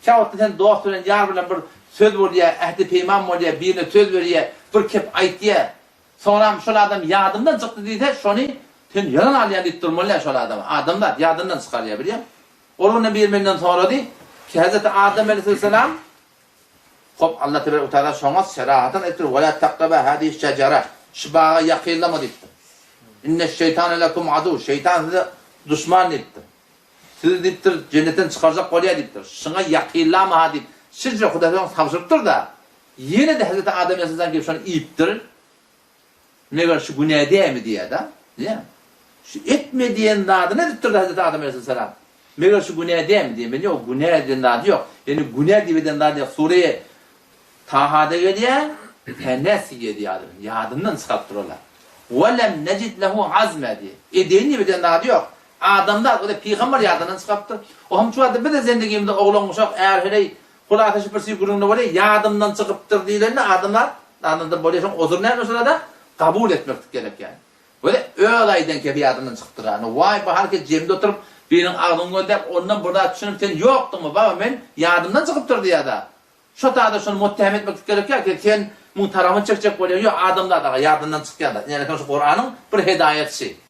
Käwagtda sen dost bilen, ýar bilen bir söz bolýar, ähdi-peýman bolýar, birine söz berýär, bir kep aýtýar. Soňram şol adam ýadymdan çykdy diýse, şony sen ýalan alýaň diýip durmaly däl şol adama. Adamzat ýadyndan çykarýar, bilýäňmi? Ol günde biri menden sorady ki, Hezreti Adam aleýhissalam, hop, Allah tebarek we taala şoňa serahatan aýtdyr, Ve la takraba hadihi şejere, şu baga ýakynlama diýipdir. Inneş-şeýtane lekum adu, şeýtan size duşman diýipdir. Sizi diýipdir, jennetden çykarjak bolýar diýipdir. Şuňa ýakynlama-ha diýip, şirje Hudaý soň tabşyrypdyr-da, ýene-de Hezreti Adam aleýhissalam gelip şony iýipdir. Meger şu günä dälmi diýýär-de. Diýýär. Şu etme diýen zadyny edipdir-de Hezreti Adam aleýhissalam. Meger şu günä dälmi diýýär. Men ýok, günä diýen zady ýok. Ýöne günä diýip eden zady ýok. Sure Tahada gelýär, Fenesiýe diýýär. Ýadyndan çykarypdyr olar. Ve lem necid lehu azme diýýär. Edeýin diýip eden zady ýok. Adamzat, o-da pygamber ýadyndan çykarypdyr. O hem şu wagtda biz-de zendigimizde oglan-uşak, är-heleý, Hulasa şu bir süýk gürrüňde bolýar, ýadymdan çykypdyr diýlende adamlar adamda bolýar şoň ozur näme şolada kabul etmeklik gerek ýaly. Weli öz aýdan kefi ýadymdan çykypdyr ýaly. Waý bu hareket jemde oturyp biriniň agzyny gözläp ondan bir zat düşünip sen ýokduňmy baba men ýadymdan çykypdyr diýýärda. Şo tada şony muttehem etmeklik gerek ýa ki sen muň tarapyny çekjek bolýaň ýok adamzat aga ýadyndan çykýar zat. Ine şu Kuranyň bir hedaýaty.